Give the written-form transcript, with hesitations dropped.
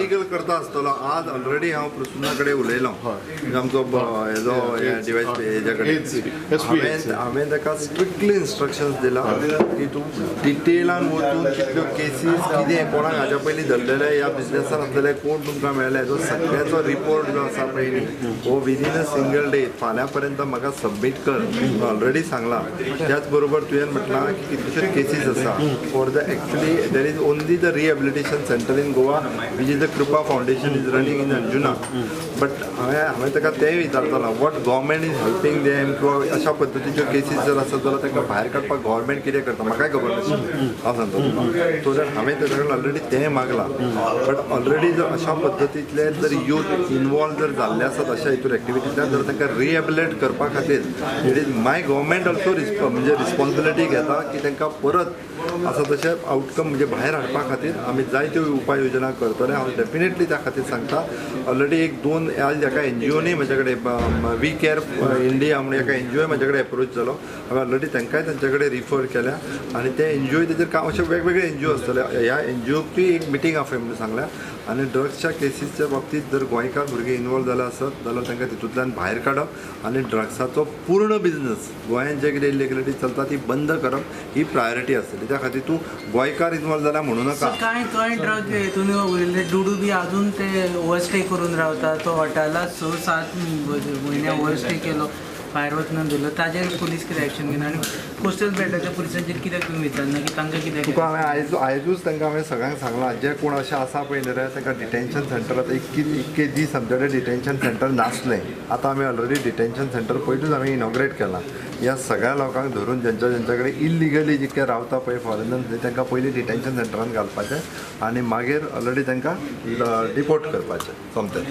Illegal करता आसतलो. आज ऑलरेडी हांव प्रसूना कडेन उलयलो, आमचो हेजो डिवायस हेज्या कडेन. हांवें ताका स्ट्रिक्टली इन्स्ट्रक्शन्स दिला की तूं डिटेलान वचून कितल्यो केसीस कितें कोणाक हाज्या पयलीं धरलेले ह्या बिजनेसान आसलेले कोण तुमकां मेळ्ळे हेजो सगळ्याचो रिपोर्ट जो आसा पळय न्ही हो विदीन अ सिंगल डे फाल्यां पर्यंत म्हाका सबमीट कर ऑलरेडी सांगलां. त्याच बरोबर तुवें म्हटलां की कितल्योश्योच केसीस आसा for the actually there is only the rehabilitation centre in Goa which is the Kripa Foundation is running in Anjuna. But हांवें ताका तेंय विचारतालो what government is helping them किंवा अशा पद्दतीच्यो केसीस जर आसत जाल्यार तांकां भायर काडपाक गव्हर्मेंट कितें करता म्हाकाय खबर नाशिल्लें हांव सांगता तुका. सो that हांवें ताच्या कडेन ऑलरेडी तें मागलां. बट ऑलरेडी जर अशा पद्दतींतले जर यूथ इनवॉल्व जर जाल्ले आसात अशा हितून एक्टिविटींतल्यान जर तांकां रिहेबिलिटेट करपा खातीर it is my government also म्हणजे रिस्पॉन्सिबिलिटी घेता की तांकां परत आसा तशें आवटकम म्हणजे भायर हाडपा खातीर आमी जायत्यो उपाय योजना करतले. हांव डेफिनेटली त्या खातीर सांगता. ऑलरेडी एक दोन आज एका एनजीओनी म्हजे कडेन we care India म्हणून एका एनजीओ म्हजे कडेन एप्रोच जालो. हांवें ऑलरेडी तांकांय तांचे कडेन रिफर केल्या आनी ते एनजीओ तेजेर काम अशे वेगवेगळे एनजीओ आसतले ह्या एनजीओची एक मिटींग आपय म्हणून सांगल्या. आनी ड्रग्सच्या केसीसच्या बाबतींत जर गोंयकार भुरगे इनवॉल्व जाले आसत जाल्यार तांकां तितूंतल्यान भायर काडप आनी ड्रग्साचो पूर्ण बिजनस गोंयांत जे कितें इलिगलिटी चलता ती बंद करप ही प्रायोरिटी आसतली. त्या खातीर तूं गोंयकार इनवॉल्व जाल्या म्हणू नाका. कांय कांय ड्रग हेतून उरिल्ले डुडू बी अजून ते ओवरस्टे करून रावता. तो हॉटेलात 6-7 म्हयने ओवरस्टे केलो, भायर वचना दिलो, ताजेर पुलीस कितें एक्शन घेना? आनी कोस्टल बेल्टाच्या पुलिसांचेर कित्याक तुमी विचारना की तांकां कित्याक? तुका हांवें आयजूच तांकां हांवें सगळ्यांक सांगलां जे कोण अशें आसा पळय न्ही रे तांकां डिटेन्शन सेंटरात इतके दीस आमचे कडेन डिटेन्शन सेंटर नासलें. आतां आमी ऑलरेडी डिटेन्शन सेंटर पयलींच आमी इनॉग्रेट केलां. ह्या सगळ्या लोकांक धरून ज्यांच्या ज्यांच्या कडेन इलिगली जितके रावता पळय फॉरेनर्स तांकां पयलीं डिटेन्शन सेंटरान घालपाचें आनी मागीर ऑलरेडी तांकां डिपोर्ट करपाचें सोमतें.